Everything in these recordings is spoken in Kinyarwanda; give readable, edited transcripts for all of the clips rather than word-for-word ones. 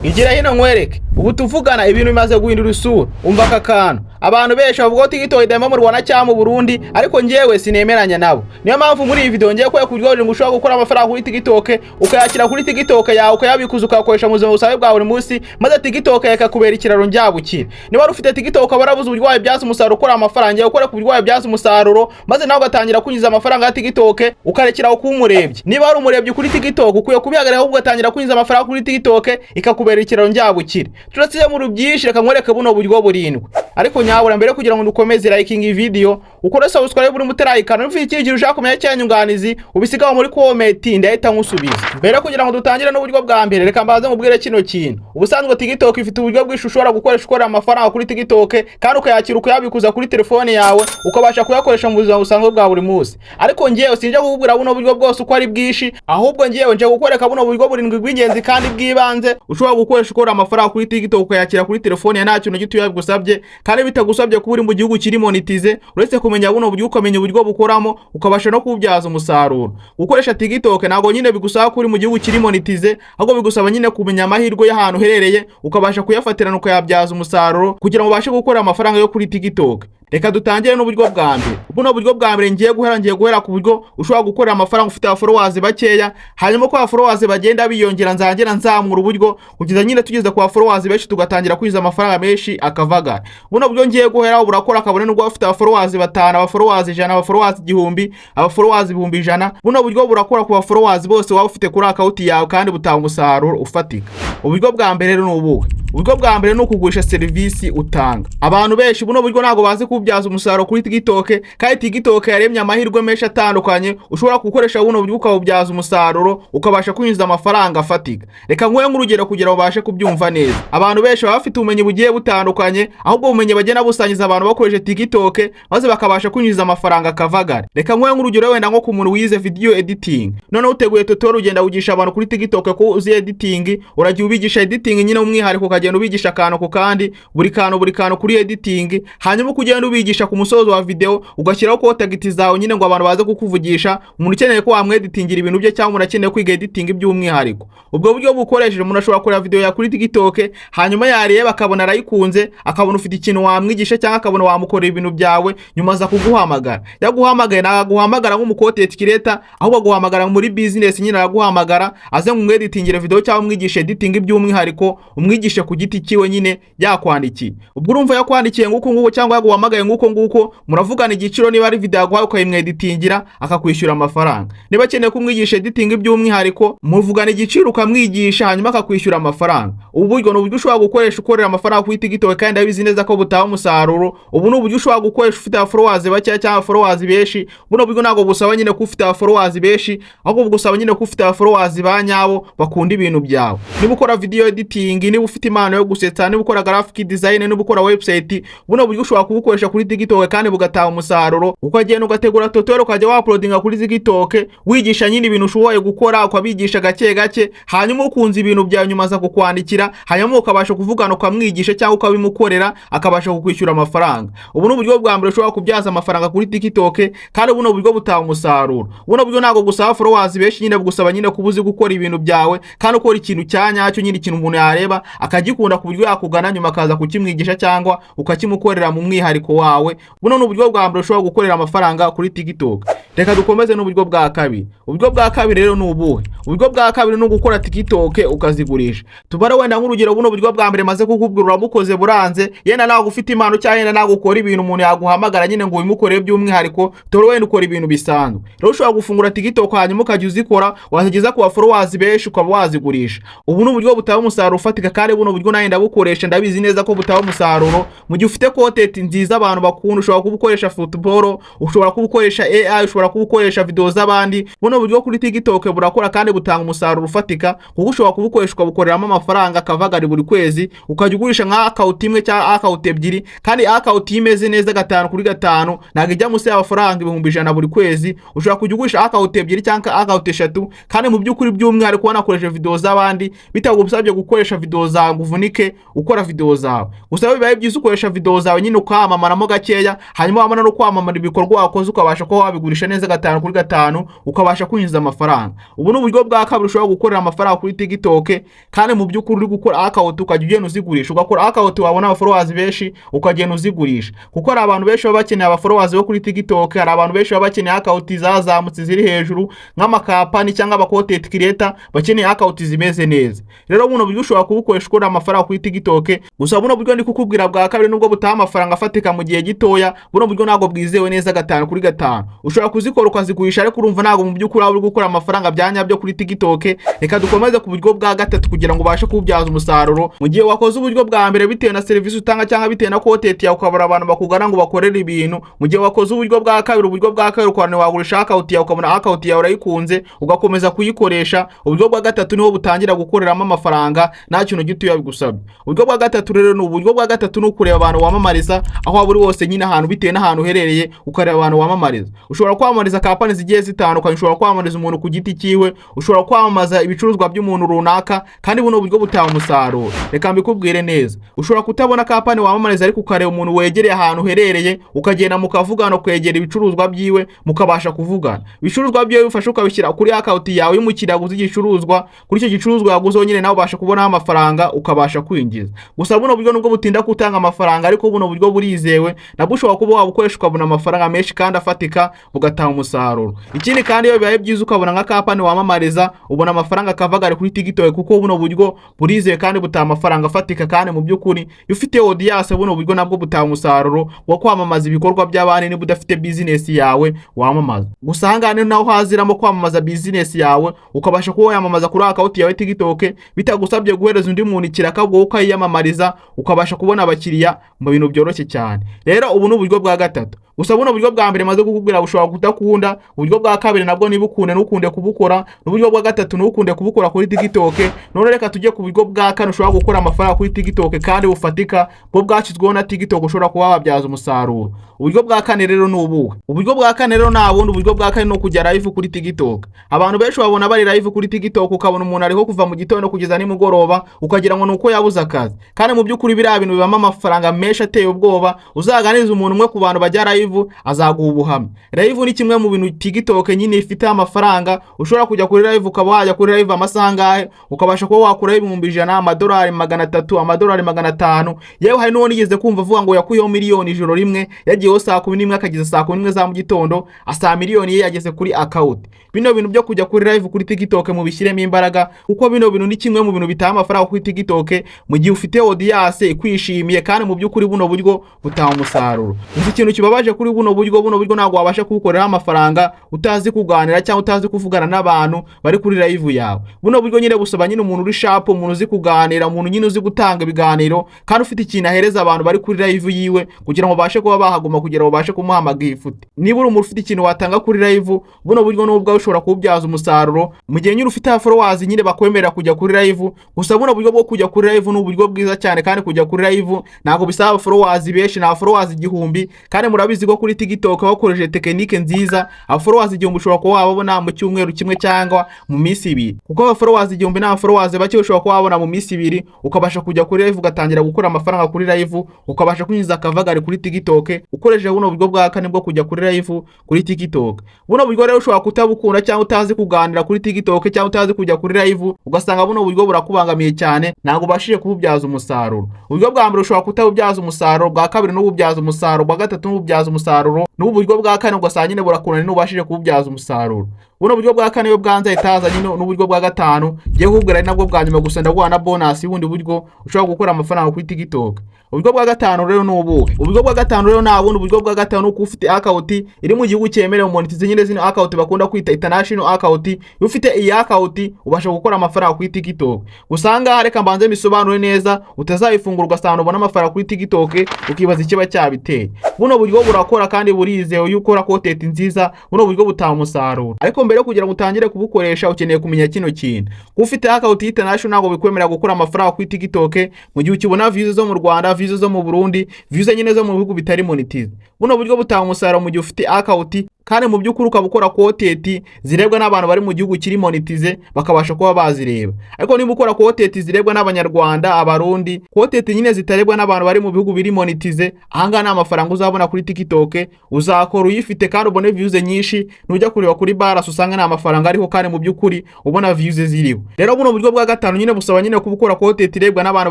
Igira hino nkwereke. Ubu tuvugana ibintu bimaze guhindura isura. Umva aka kantu: abantu benshi bavuga ko TikTok idahemba mu Rwanda cyangwa mu Burundi, ariko njyewe sinemeranya nabo. Niyo mpamvu muri iyi video ngiye kwereka uburyo burindwi ushobora gukora amafaranga kuri TikTok, ukayakira kuri TikTok yawe, ukayabikuza, ukayakoresha mu buzima busanzwe bwa buri munsi, maze TikTok ikakubera ikiraro njyabukire. Niba wari ufite TikTok ukaba warabuze uburyo wayibyaza umusaruro ukora amafaranga, ngiye kukwereka uburyo wayibyaza umusaruro, maze nawe ugatangira kwinjiza amafaranga ya TikTok, ukarekeraho kuba umurebyi. Niba wari umurebyi kuri TikTok, ukwiye kubihagarika, ahubwo ugatangira kwinjiza amafaranga kuri TikTok, ikakubera ikiraro njyabukire. Turasize muri byinshi, reka nkwereke buno buryo burindwi. Ariko nyabura mbere kugira ngo dukomeze, liking iyi video, ukore subscribe uri mutarayikana. Ufite ikindi kintu ushaka kumenya cyangwa inyunganizi, ubisigaho muri comment, ndahita nkusubiza. Mbere kugira ngo dutangire n'uburyo bwa mbere, reka mbaze nkubwire kino kintu: ubusanzwe TikTok ifite uburyo bwinshi ushobora gukoresha ukorera amafaranga kuri TikTok, kandi ukayakira, ukayabikuza kuri telefone yawe, ukabasha kuyakoresha mu buzima busanzwe bwa buri munsi. Ariko ngewe sinje kukubwira buno buryo bwose uko ari bwinshi, ahubwo ngewe nje kukwereka buno buryo burindwi bw'ingenzi kandi bw'ibanze ushobora gukoresha ukora amafaranga kuri TikTok, ukayakira kuri telefone yawe nta kintu gito bigusabye, kandi bitagusabye kuba uri mu gihugu kiri monetize, uretse kumenya buno buryo, ukamenya uburyo bukoramo, ukabasha no kububyaza umusaruro. Gukoresha TikTok ntabwo nyine bigusaba kuba uri mu gihugu kiri monetize, ahubwo bigusaba nyine kumenya amahirwe y'ahantu uherereye, ukabasha kuyafatirana, ukayabyaza umusaruro kugira ngo ubashe gukora amafaranga yo kuri TikTok. Reka dutangire n'uburyo bwa mbere. Buno buryo bwa mbere ngiye guhera ku buryo ushobora gukorera amafaranga ufite followers bakeya. Hanyuma uko followers bagenda biyongera, nzagera nzamura uburyo kugeza nyine tugeze ku followers benshi, tugatangira kwinjiza amafaranga menshi akavagara. Buno buryo ngiye guhera burakora kabone nubwo ufite followers batanu, aba followers 100, aba followers 1000, aba followers 100,000. Buno buryo burakora ku followers bose waba ufite kuri account yawe, kandi butanga umusaruro ufatika. Uburyo bwa mbere rero ni ubuhe? Uburyo bwa mbere ni ukugurisha serivisi utanga. Abantu benshi buno buryo ntabwo bazi kububyaza umusaruro kuri TikTok, kandi TikTok yaremye amahirwe menshi atandukanye ushobora gukoresha buno buryo ukabubyaza umusaruro, ukabasha kwinjiza amafaranga afatika. Reka nguhe nk'urugero kugira ngo ubashe kubyumva neza. Abantu benshi baba bafite ubumenyi bugiye butandukanye, ahubwo ubumenyi bagenda busangiza abantu bakoresheje TikTok, maze bakabasha kwinjiza amafaranga akavagara. Reka nguhe nk'urugero, wenda nko ku muntu wize video editing, noneho uteguye tutorial, ugenda wigisha abantu kuri TikTok ko uzi editing. Uragiye ubigisha editing nyine umwihariko, ukagenda ubigisha akantu ku kandi, buri kantu buri kantu kuri editing. Hanyuma uko ugenda ubigisha, ku musozo wa video ugashyiraho contact zawe nyine ngo abantu baze kukuvugisha, umuntu ukeneye ko wamweditingira ibintu bye cyangwa umuntu akeneye kwiga editing by'umwihariko. Ubwo buryo bukoresheje, umuntu ashobora kureba video ya kuri TikTok, hanyuma yareba akabona arayikunze, akabona ufite ikintu wamwigisha cyangwa akabona wamukorera ibintu byawe, nyuma aza kuguhamagara. Yaguhamagaye, ntabwo aguhamagara nk'umu content creator, ahubwo aguhamagara muri business nyine. Araguhamagara aze ngo umweditingire video cyangwa umwigishe editing by'umwihariko, umwigishe ku giti cyiwe nyine yakwandikiye. Ubwo urumva yakwandikiye nguko nguko cyangwa yaguhamagaye nguko nguko, muravugana igiciro. Niba ari video yaguhaye ukayimweditingira, akakwishyura amafaranga. Niba akeneye kumwigisha editing by'umwihariko, muvugana igiciro, ukamwigisha, hanyuma akakwishyura amafaranga. Ubu buryo ni uburyo ushobora gukoresha ukorera amafaranga kuri TikTok, kandi ndabizi neza ko butaba umusaruro. Ubu ni uburyo ushobora gukoresha ufite followers bakeya cyangwa followers benshi. Buno buryo ntabwo busaba nyine ko ufite followers benshi, ahubwo bugusaba nyine ko ufite followers ba nyabo bakunda ibintu byawe. Niba ukora video editing, niba ufite impano yo gusetsa, niba ukora graphic design, niba ukora website, buno buryo ushobora kubukoresha kuri TikTok kandi bugatanga umusaruro. Ukagenda ugategura tutorial, ukajya wauploadinga kuri TikTok, wigisha nyine ibintu ushoboye gukora, ukabigisha gake gake. Hanyuma ukunze ibintu byawe, nyuma aza kukwandikira, hanyuma ukabasha kuvugana, ukamwigisha cyangwa ukabimukorera, akabasha kukwishyura amafaranga. Ubu ni uburyo bwa mbere ushobora kubyaza amafaranga kuri TikTok, kandi buno buryo butanga umusaruro. Buno buryo ntabwo gusaba followers benshi nyine, bugusaba nyine kuba uzi gukora ibintu byawe kandi ukora ikintu cya nyacyo nyine, ikintu umuntu yareba akagikunda ku buryo yakugana nyuma akaza kukimwigisha cyangwa ukakimukorera mu mwihariko wawe. Buno ni uburyo bwa mbere ushobora gukorera amafaranga kuri TikTok. Reka dukomeze n'uburyo bwa kabiri. Uburyo bwa kabiri rero ni ubuhe? Uburyo bwa kabiri ni ugukora TikTok ukazigurisha. Tubare wenda nk'urugero, buno buryo bwa mbere maze kukubwira urabukoze buranze, yenda ntabwo ufite impano cyangwa yenda ntabwo ukora ibintu umuntu yaguhamagara nyine ngo ubimukorere by'umwihariko, tore wenda ukora ibintu bisanzwe. Rero ushobora gufungura TikTok, hanyuma ukajya uzikora, wazigeza ku ba followers benshi, ukaba wazigurisha. Ubu ni uburyo butaba umusaruro ufatika, kandi buno buryo nawe ndabukoresha, ndabizi neza ko butaba umusaruro. Mu gihe ufite content nziza abantu bakunda, ushobora kuba ukoresha football, ushobora kuba ukoresha AI, ushobora kuba ukoresha video z'abandi, buno buryo kuri TikTok burakora kandi butanga umusaruro ufatika, kuko ushobora kubukoresha ukabukoreramo amafaranga akavagari buri kwezi, ukajya ugurisha nka account imwe cyangwa account ebyiri. Kandi account imeze neza gatanu kuri gatanu ntabwo ijya munsi y'amafaranga 100,000 buri kwezi. Ushobora kujya ugurisha account ebyiri cyangwa account eshatu, kandi mu by'ukuri by'umwihariko wanakoresha video z'abandi, bitagusabye gukoresha video zawe ngo uvunike ukora video zawe. Gusa iyo bibaye byiza, ukoresha video zawe nyine ukamamaramo gakeya, hanyuma wabona no kwamamara ibikorwa wakoze, ukabasha kuba wabigurisha neza 5 kuri 5, ukabasha kwinjiza amafaranga. Ubu ni uburyo bwa kabiri ushobora gukorera amafaranga kuri TikTok, kandi mu by'ukuri uri gukora account ukajya ugenda uzigurisha, ugakora account, wabona aba followers benshi ukagenda uzigurisha, kuko hari abantu benshi baba bakeneye aba followers bo kuri TikTok. Hari abantu benshi baba bakeneye account zazamutse ziri hejuru, nk'amakampani cyangwa aba content creator bakeneye account zimeze neza. Rero buno buryo ushobora kubukoresha ukora amafaranga kuri TikTok. Gusa buno buryo ndi kukubwira bwa kabiri, nubwo butaha amafaranga afatika mu gihe gitoya, buno buryo ntabwo bwizewe neza 5 kuri 5. Ushobora kuzikora ukazigurisha, ariko urumva ntabwo mu by'ukuri waba uri gukora amafaranga bya nyabyo kuri TikTok. Reka dukomeze ku buryo bwa gatatu kugira ngo ubashe kububyaza umusaruro. Mu gihe wakoze uburyo bwa mbere, bitewe na serivisi utanga cyangwa bitewe na content yawe, ukabura abantu bakugana ngo bakorere ibintu, mu gihe wakoze uburyo bwa kabiri, uburyo bwa kabiri ukabona wagurisha account yawe, ukabona account yawe urayikunze, ugakomeza kuyikoresha, uburyo bwa gatatu niho butangira gukoreramo amafaranga nta kintu gito bigusabye. Uburyo bwa gatatu rero ni uburyo bwa gatatu ni ukureba abantu wamamariza aho waba uri hose nyine, ahantu bitewe n'ahantu uherereye, ukareba abantu wamamariza. Ushobora kwamamariza kampani zigiye zitandukanye, ushobora kwamamariza umuntu ku giti cyiwe, ushobora kwamamaza ibicuruzwa by'umuntu runaka, kandi buno buryo butanga umusaruro. Reka mbikubwire neza: ushobora kutabona kampani wamamariza, ariko ukareba umuntu wegereye ahantu uherereye, ukagenda mukavugana, ukegera ibicuruzwa byiwe, mukabasha kuvugana. Ibicuruzwa byiwe bifasha ukabishyira kuri account yawe. Iyo umukiriya aguze igicuruzwa, kuri icyo gicuruzwa yaguze nyine nawe ubasha kubonaho amafaranga, ukabasha kwinjiza. Gusa buno buryo nubwo butinda gutanga amafaranga, ariko buno buryo burizewe, nabwo ushobora kuba wabukoresha ukabona amafaranga menshi kandi afatika, bugatanga umusaruro. Ikindi kandi, iyo bibaye byiza ukabona nka kampani wamamariza, ubona amafaranga akavagari kuri TikTok, kuko buno buryo burizewe kandi butanga amafaranga afatika. Kandi mu by'ukuri iyo ufite audience, buno buryo nabwo butanga umusaruro wo kwamamaza ibikorwa by'abandi niba udafite business yawe wamamaza. Gusa ahangaha ni naho haziramo kwamamaza business yawe, ukabasha kuba wayamamaza kuri account yawe TikTok bitagusabye guhereza undi muntu ikiraka, wowe ukayiyamamariza, ukabasha kubona abakiriya mu bintu byoroshye cyane. Rero ubu ni uburyo bwa gatatu. Gusa buno buryo bwa mbere maze kukubwira bushobora kudakunda, uburyo bwa kabiri nabwo niba ukunde ntukunde kubukora, n'uburyo bwa gatatu ntukunde kubukora kuri TikTok. None reka tujye ku buryo bwa kane ushobora gukora amafaranga kuri TikTok kandi bufatika, bwo bwashyizweho na TikTok, ushobora kuba wabyaza umusaruro. Uburyo bwa kane rero ni ubuhe? Uburyo bwa kane rero nta bundi. Uburyo bwa kane ni ukujya live kuri TikTok. Abantu benshi babona bari live kuri TikTok, ukabona umuntu ariho kuva mu gitondo kugeza nimugoroba, ukagira ngo ni uko yabuze akazi, kandi mu by'ukuri biriya bintu bibamo amafaranga menshi ateye ubwoba. Uzaganiriza umuntu umwe ku bantu bajya live, azaguha ubuhamya. Live ni kimwe mu bintu TikTok nyine ifite amafaranga. Ushobora kujya kuri live, ukaba wajya kuri live amasaha angahe, ukabasha kuba wakuraho 100,000, amadolari 300, amadolari 500. Yewe, hari n'uwo nigeze kumva avuga ngo yakuyeho miliyoni ijoro rimwe. Yagiyeho saa 11 akageza saa 11 za mu gitondo, asaba miliyoni ye yageze kuri account. Bino bintu byo kujya kuri live kuri TikTok mubishyiremo imbaraga, kuko bino bintu ni kimwe mu bintu bitanga amafaranga kuri TikTok mu gihe ufite audience ikwishimiye. Kandi mu by'ukuri buno buryo butanga umusaruro. Gusa ikintu kibabaje kuri buno buryo, buno buryo ntabwo wabasha kubukoreraho amafaranga utazi kuganira cyangwa utazi kuvugana n'abantu bari kuri live yawe. Buno buryo nyine busaba nyine umuntu uri sharp, umuntu uzi kuganira, umuntu nyine uzi gutanga ibiganiro kandi ufite ikintu ahereza abantu bari kuri live yiwe kugira ngo babashe kuba bahaguma, kugira ngo babashe kumuha ama gift. Niba uri umuntu ufite ikintu watanga kuri live, buno buryo n'ubwo ushobora kububyaza umusaruro mu gihe nyine ufite followers nyine bakwemerera kujya kuri live. Gusa buno buryo bwo kujya kuri live ni uburyo bwiza cyane, kandi kujya kuri live ntabwo bisaba followers benshi, nta followers 1000. Kandi murabizi ko kuri TikTok bakoresheje technique nziza, aba followers 1000 ushobora kuba wababona mu cyumweru kimwe cyangwa mu minsi 2, kuko aba followers 1000 nta followers bake, ushobora kuba wabona mu minsi 2, ukabasha kujya kuri live, ugatangira gukora amafaranga kuri live, ukabasha kwinjiza akavagari kuri TikTok ukoresheje buno buryo bwa kane bwo kujya kuri live kuri TikTok. Buno buryo rero ushobora kutabukunda, cyangwa utazi kuganira kuri TikTok, cyangwa utazi kujya kuri live, ugasanga buno buryo burakubangamiye cyane, ntabwo ubashije kububyaza umusaruro. Uburyo bwa mbere ushobora kutabubyaza umusaruro, bwa kabiri n'ububyaza umusaruro, bwa gatatu n'ububyaza umusaruro, n'ubu buryo bwa kane ugasanga nyine burakunaniye, ntubashije kububyaza umusaruro. Buno buryo bwa kane iyo bwanze ahita haza nyine n'uburyo bwa gatanu ngiye kukubwira, ari nabwo bwa nyuma. Gusa ndaguha na bonus y'ubundi buryo ushobora gukora amafaranga kuri TikTok. Uburyo bwa gatanu rero ni ubuhe? Uburyo bwa gatanu rero nta bundi. Uburyo bwa gatanu ni uko ufite account iri mu gihugu cyemerewe monetize, nyine zino account bakunda kwita international account. Iyo ufite iyi account ubasha gukora amafaranga kuri TikTok. Gusa aha ngaha reka mbanze mbisobanure neza, utazayifungura ugasanga ubona amafaranga kuri TikTok ukibaza ikiba cyabiteye. Buno buryo burakora kandi burizewe iyo ukora content nziza. Buno buryo butanga umusaruro, ariko mbere yo kugira ngo utangire kubukoresha ukeneye kumenya kino kintu: kuba ufite account international ntabwo bikwemerera gukora amafaranga kuri TikTok mu gihe ukibona views zo mu Rwanda, views zo mu Burundi, views nyine zo mu bihugu bitari monetize. Buno buryo butanga umusaruro mu gihe ufite account Kandi mu by'ukuri ukaba ukora content zirebwa n'abantu bari mu gihugu kiri monetize, bakabasha kuba bazireba. Ariko niba ukora content zirebwa n'Abanyarwanda, Abarundi, content nyine zitarebwa n'abantu bari mu bihugu biri monetize, ahangaha nta mafaranga uzabona kuri TikTok. Uzakora uyifite kandi ubone views nyinshi, nujya kureba kuri balance usanga nta mafaranga ariho, kandi mu by'ukuri ubona views ziriho. Rero buno buryo bwa gatanu nyine busaba nyine kuba ukora content irebwa n'abantu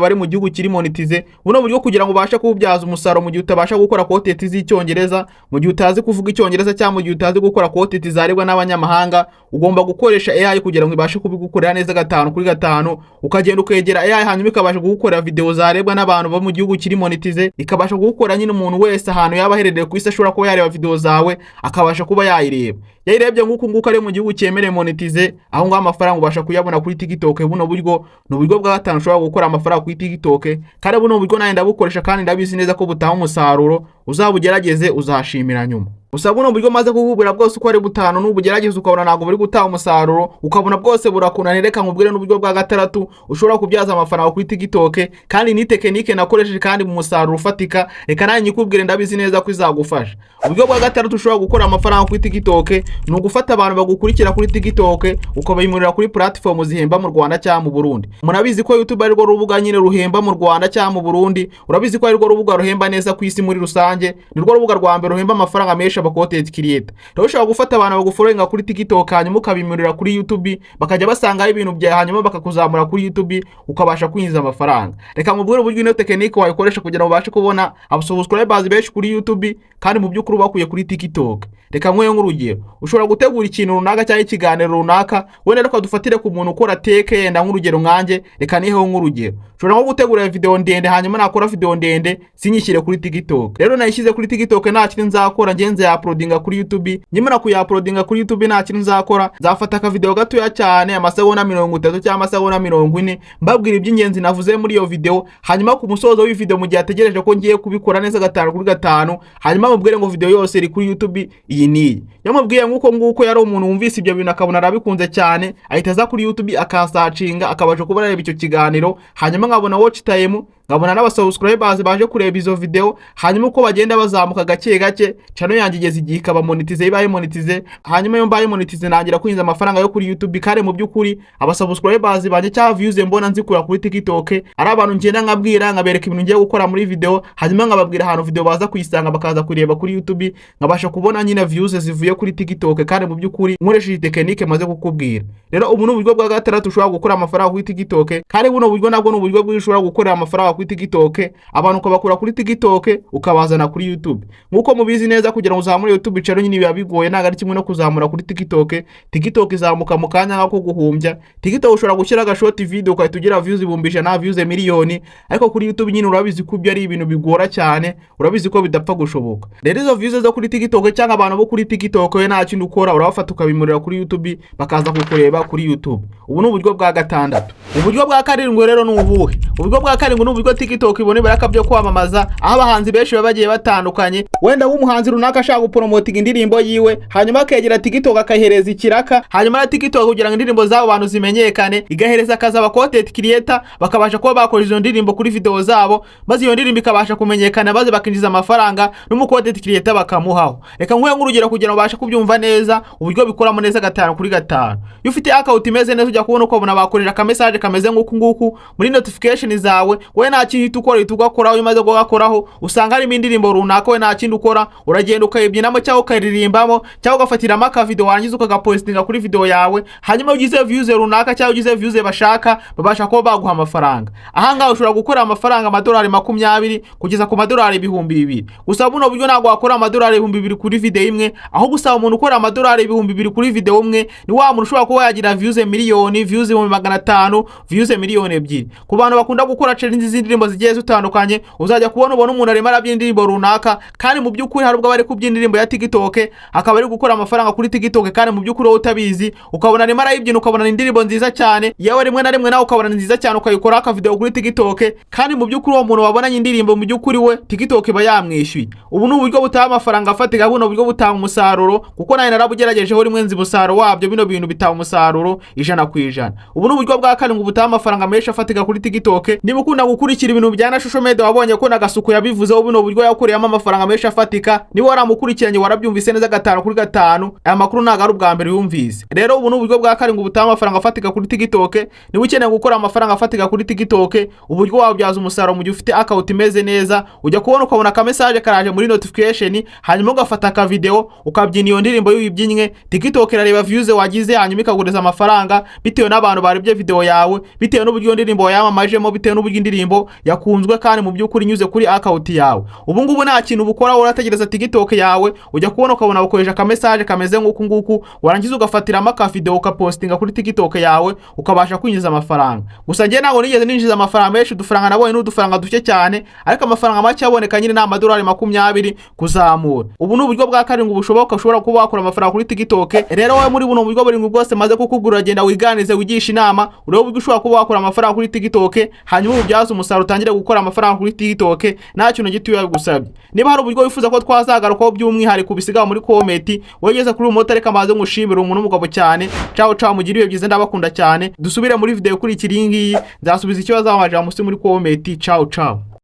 bari mu gihugu kiri monetize. Buno buryo, kugira ngo ubashe kububyaza umusaruro mu gihe utabasha gukora content z'Icyongereza, mu gihe utazi kuvuga Icyongereza, cyangwa mu gihe utazi gukora content zarebwa n'abanyamahanga, ugomba gukoresha AI kugira ngo ibashe kubigukorera neza gatanu kuri gatanu. Ukagenda ukegera AI, hanyuma ikabasha kugukorera video zarebwa n'abantu bo mu gihugu kiri monetize, ikabasha kugukora nyine umuntu wese ahantu yaba aherereye ku isi ashobora kuba yareba video zawe, akabasha kuba yayireba. Yayirebye nk'uku nguku ari mu gihugu cyemerewe monetize, aho ngaho amafaranga ubasha kuyabona kuri TikTok. Buno buryo ni uburyo bwa gatanu ushobora gukora amafaranga kuri TikTok, kandi buno buryo nanjye ndabukoresha kandi ndabizi neza ko butanga umusaruro. Uzabugerageze, uzashimira nyuma. Gusa buno buryo maze kukubwira bwose uko ari butanu, nubugerageza ukabona ntabwo buri gutanga umusaruro, ukabona bwose burakunaniye, reka nkubwire n'uburyo bwa gatandatu ushobora kubyaza amafaranga kuri TikTok. Kandi ni technique nakoresheje kandi mu musaruro ufatika. Reka nanjye nyikubwire, ndabizi neza ko izagufasha. Uburyo bwa gatandatu ushobora gukora amafaranga kuri TikTok ni ugufata abantu bagukurikira kuri TikTok ukabimurira kuri platform zihemba mu Rwanda cyangwa mu Burundi. Murabizi ko YouTube ari rwo rubuga nyine ruhemba mu Rwanda cyangwa mu Burundi. Urabizi ko ari rwo rubuga ruhemba neza ku isi muri rusange, ni rwo rubuga rwa mbere ruhemba amafaranga menshi aba content creator. Rero ushobora gufata abantu bagufollowinga kuri TikTok, hanyuma ukabimurira kuri YouTube, bakajya basangaho ibintu byawe, hanyuma bakakuzamura kuri YouTube, ukabasha kwinjiza amafaranga. Reka nkubwire uburyo ino technique wayikoresha kugira ngo ubashe kubona abasubscribers benshi kuri YouTube, kandi mu by'ukuri bakuye kuri TikTok. Reka nkweyo nk'urugero: ushobora gutegura ikintu runaka cyangwa ikiganiro runaka. Wenda reka dufatire ku muntu ukora tech, yenda nk'urugero nkanjye, reka niheho nk'urugero. Ushobora nko gutegura video ndende, hanyuma nakora video ndende sinyishyire kuri TikTok. Rero nayishyize kuri TikTok, nta kintu nzakora, ngenze ya uploadinga kuri YouTube. Nyimara kuya-uploadinga kuri YouTube, nta kintu nzakora, nzafata akavideo gatoya cyane, amasegonda 30 cyangwa amasegonda 40, mbabwira iby'ingenzi navuze muri iyo video. Hanyuma ku musozo w'iyi video, mu gihe ategereje ko ngiye kubikora neza gatanu kuri gatanu, hanyuma mubwire ngo video yose iri kuri YouTube iyi n'iyi. Yamubwiye nk'uko nguko, yari umuntu wumvise ibyo bintu akabona arabikunze cyane, ahita aza kuri YouTube akasearchinga, akabasha kuba areba icyo kiganiro. Hanyuma nkabona watch time, nkabona n'abasubscribers baje kureba izo video. Hanyuma uko bagenda bazamuka gake gake, channel yanjye igeze igihe ikaba monetize. Ibaye monetize, hanyuma iyo mbaye monetize nangira kwinjiza amafaranga yo kuri YouTube. Kandi mu by'ukuri abasubscribers banjye cyangwa views mbona nzikura kuri TikTok, ari abantu ngenda nkabwira, nkabereka ibintu ngiye gukora muri video, hanyuma nkababwira ahantu video baza kuyisanga, bakaza kureba kuri YouTube, nkabasha kubona nyine views zivuye kuri TikTok, kandi mu by'ukuri nkoresheje technique maze kukubwira. Rero ubu ni uburyo bwa gatandatu ushobora gukora amafaranga kuri TikTok. Kandi buno buryo nabwo ni uburyo bwinshi ushobora gukorera amafaranga kuri TikTok, abantu ukabakura kuri TikTok ukabazana kuri YouTube. Nk'uko mubizi neza, kugira ngo uzamure YouTube channel nyine biba bigoye, ntabwo ari kimwe no kuzamura kuri TikTok. TikTok izamuka mu kanya nk'ako guhumbya. TikTok ushobora gushyira agashort video ugahita ugira views 100,000, views miliyoni. Ariko kuri YouTube nyine urabizi ko ibyo ari ibintu bigora cyane, urabizi ko bidapfa gushoboka. Rero izo views zo kuri TikTok cyangwa abantu bo kuri TikTok, we nta kindi ukora, urabafata ukabimurira kuri YouTube, bakaza kukureba kuri YouTube. Ubu ni uburyo bwa gatandatu. Uburyo bwa karindwi rero ni ubuhe? Uburyo bwa karindwi ni uburyo TikTok ibona ibiraka byo kwamamaza, aho abahanzi benshi baba bagiye batandukanye. Wenda w'umuhanzi runaka ashaka gupromotinga indirimbo yiwe, hanyuma akegera TikTok akayihereza ikiraka. Hanyuma na TikTok, kugira ngo indirimbo z'abo bantu zimenyekane, igahereza akazi aba content creator, bakabasha kuba bakora izo ndirimbo kuri video zabo, maze iyo ndirimbo ikabasha kumenyekana, maze bakinjiza amafaranga, n'umu content creator bakamuhaho. Reka nguhe nk'urugero kugira ngo ubashe kubyumva neza uburyo bikoramo neza gatanu kuri gatanu. Iyo ufite account imeze neza, ujya kubona ukabona bakorera aka message kameze nk'uku nguku muri notification zawe. Wowe nta kintu uhita ukora, uhita ugakoraho. Iyo umaze kugakoraho, usanga harimo indirimbo runaka. Wowe nta kindi ukora, uragenda ukayibyinamo cyangwa ukayiririmbamo cyangwa ugafatiramo akavideo, warangiza ukagapostinga kuri video yawe. Hanyuma ugize views runaka cyangwa ugize views bashaka, babasha kuba baguha amafaranga. Ahangaha ushobora gukora amafaranga amadolari 20 kugeza ku madolari 2000. Gusa buno buryo ntabwo wakora amadolari 2000 kuri video imwe. Aho gusaba umuntu ukora amadolari 2000 kuri video imwe ni wa muntu ushobora kuba yagira views miliyoni, views 500,000, views 2,000,000. Ku bantu bakunda gukora challenge z'indirimbo zigiye zitandukanye, uzajya kubona ubona umuntu arimo arabyina indirimbo runaka, kandi mu by'ukuri hari ubwo aba ari kubyina indirimbo ya TikTok, akaba ari gukora amafaranga kuri TikTok, kandi mu by'ukuri wowe utabizi. Ukabona arimo arayibyina, ukabona ni indirimbo nziza cyane, yewe rimwe na rimwe nawe ukabona ni nziza cyane, ukayikoraho akavideo kuri TikTok, kandi mu by'ukuri uwo muntu wabonanye indirimbo, mu by'ukuri we TikTok iba yamwishyuye. Ubu ni uburyo butanga amafaranga afatika. Buno buryo butanga umusaruro, kuko nawe narabugeragejeho rimwe, nzi umusaruro wabyo. Bino bintu bitanga umusaruro 100%. Ubu ni uburyo bwa karindwi butanga amafaranga menshi afatika kuri TikTok. Niba ukunda gukurikira Ukurikira ibintu bijyana na social media, wabonye ko na Gasuku yabivuzeho, buno buryo yakoreyemo amafaranga menshi afatika. Niba waramukurikiranye, warabyumvise neza 5 kuri 5. Aya makuru ntabwo ari ubwa mbere yumvise. Rero ubu ni uburyo bwa karindwi butanga amafaranga afatika kuri TikTok. Niba ukeneye gukora amafaranga afatika kuri TikTok, uburyo wabyaza umusaruro mu gihe ufite account imeze neza, ujya kubona ukabona aka message karaje muri notification, hanyuma ugafata aka video ukabyina iyo ndirimbo y'uyibyinnye. TikTok irareba views wagize, hanyuma ikaguriza amafaranga bitewe n'abantu barebye video yawe, bitewe n'uburyo iyo ndirimbo wayamamajemo, bitewe n'uburyo indirimbo yakunzwe kandi mu by'ukuri inyuze kuri account yawe. Ubu ngubu nta kintu bukora, urategereza TikTok yawe, ujya kubona ukabona bakoresha aka message kameze nk'uku nguku, warangiza ugafatiramo aka video ukapostinga kuri TikTok yawe, ukabasha kwinjiza amafaranga. Gusa njye ntabwo nigeze ninjiza amafaranga menshi. Udufaranga nabonye ni udufaranga duke cyane, ariko amafaranga make aboneka nyine ni amadolari 20 kuzamura. Ubu ni uburyo bwa karindwi bushoboka ushobora kuba wakora amafaranga kuri TikTok. Rero wowe, muri buno buryo burindwi bwose maze kukugura, genda wiganize, wigishe inama, urebe uburyo ushobora kuba wakora amafaranga kuri TikTok, hanyuma ububyaze umusaruro, utangire gukora amafaranga kuri TikTok nta kintu gito bigusabye. Niba hari uburyo wifuza ko twazagarukaho by'umwihariko, ubisigaho muri comment. Wegeze kuri uyu munota, reka mbaze ngushimire, umuntu w'umugabo cyane. Ciao ciao, mugire ibihe byiza, ndabakunda cyane. Dusubire muri video ikurikira iyi ngiyi, nzasubiza ikibazo aho musi muri comment. Ciao ciao.